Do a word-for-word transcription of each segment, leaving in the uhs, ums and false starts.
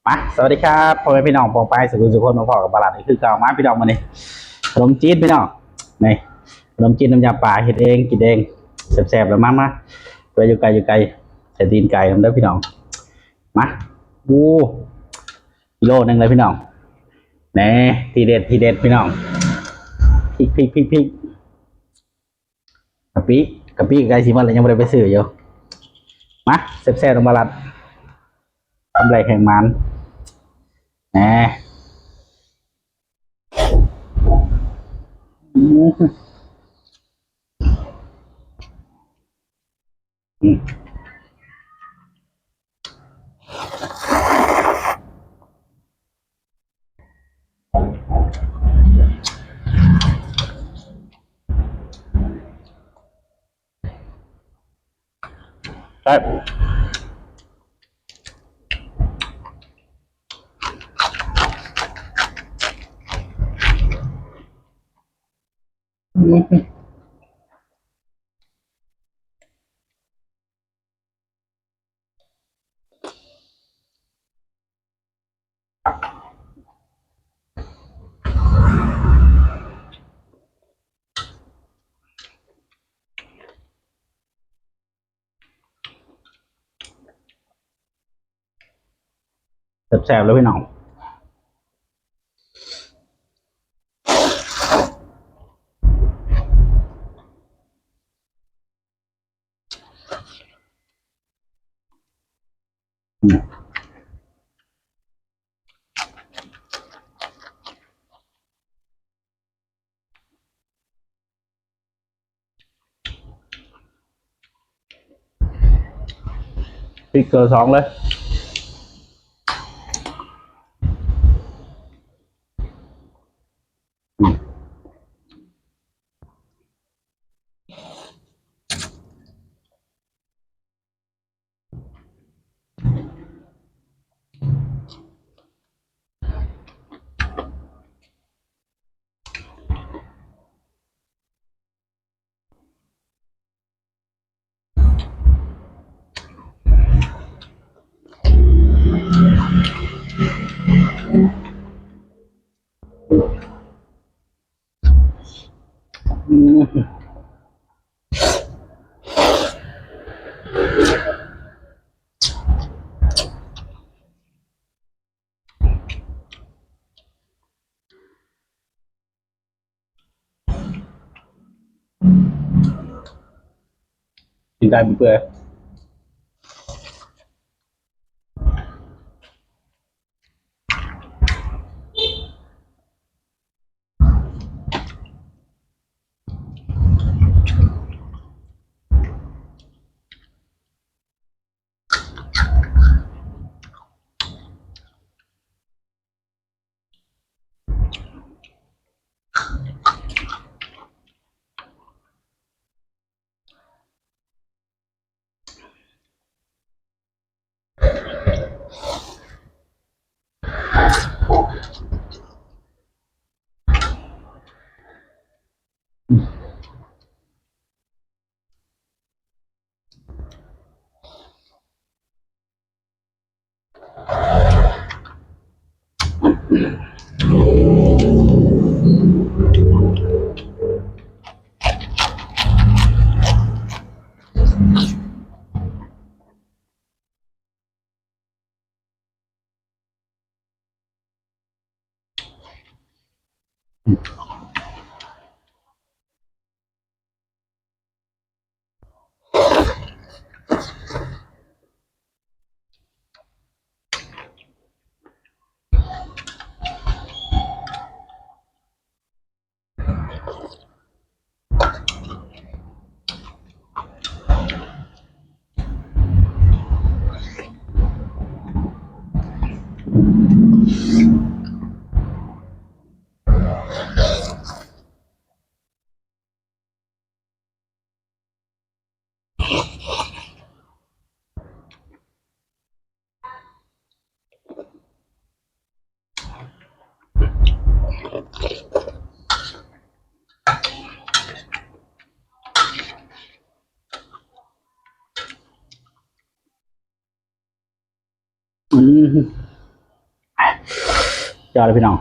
มา สวัสดีครับ พ่อแม่พี่น้องปองไปสุขุมสุขคน มาพอกับบาลาดอีกคือเก่า มาพี่น้อง มานี่ ขนมจีนพี่น้อง นี่ ขนมจีนน้ำยาป่า เฮ็ดเอง กินเอง แซ่บๆ แล้วมา มา ไปอยู่ไกล อยู่ไกล ใส่ตีนไก่นำเด้อพี่น้อง มา อู้ กิโลหนึ่งเลยพี่น้อง แหน่ ทีเด็ด ทีเด็ดพี่น้อง พริก พริก พริก พริก กะปิ กะปิใกล้สิหมดแล้ว ยังบ่ได้ไปซื้ออยู่ มา แซ่บๆ น้องบาลัด ทำไรแข่งมัน แหน่ อืม อืม ครับ แซ่บๆ เลยพี่น้อง อืม พริกเกลือสองเลย อืม อืม กินได้เปื่อย จอดเลยพี่น้อง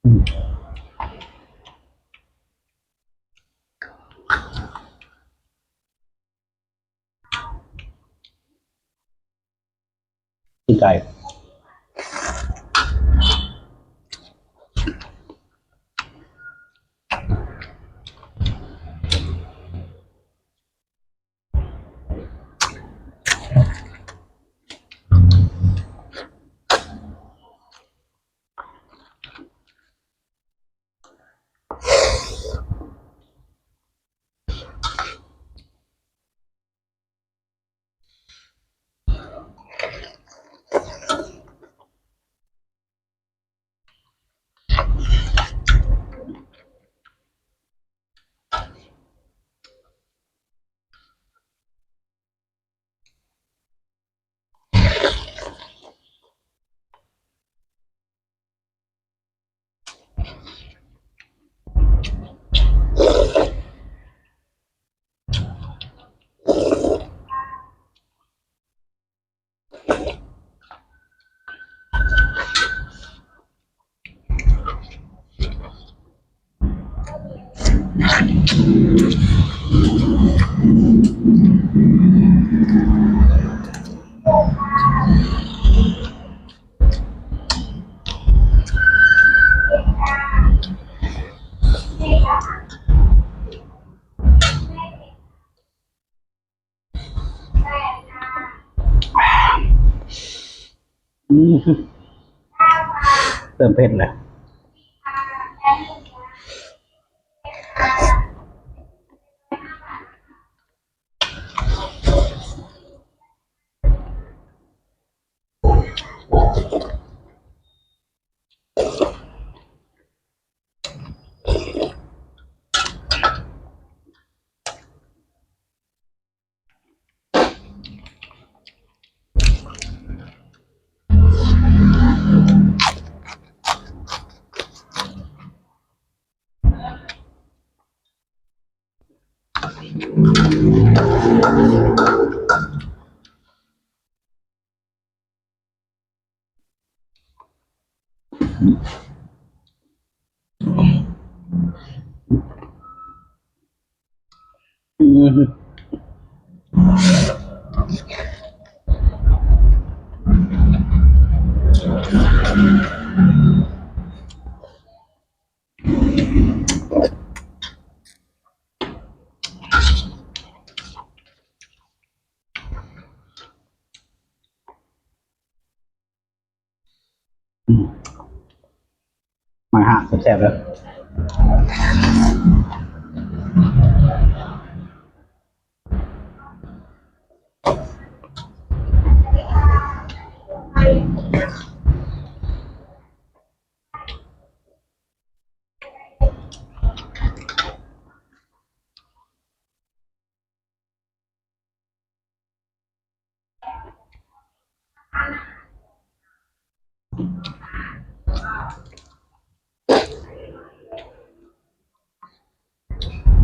อืม ปีกไก่ อืม เริ่มเผ็ดแล้ว อืม อืม มาฮะ แซ่บๆเลย อ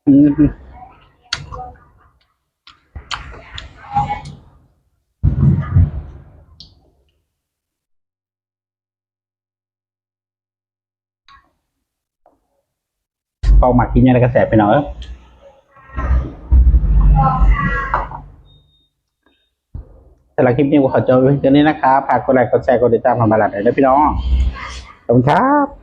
ืม อืม เป้าหมายกินยังไงกระแสพี่น้องเอ้ย สำหรับคลิปนี้ก็ขอจบไว้เพียงเท่านี้นะครับ ฝากกดไลค์ กดแชร์ กดติดตามมาบาลานด้วยนะพี่น้อง ขอบคุณครับ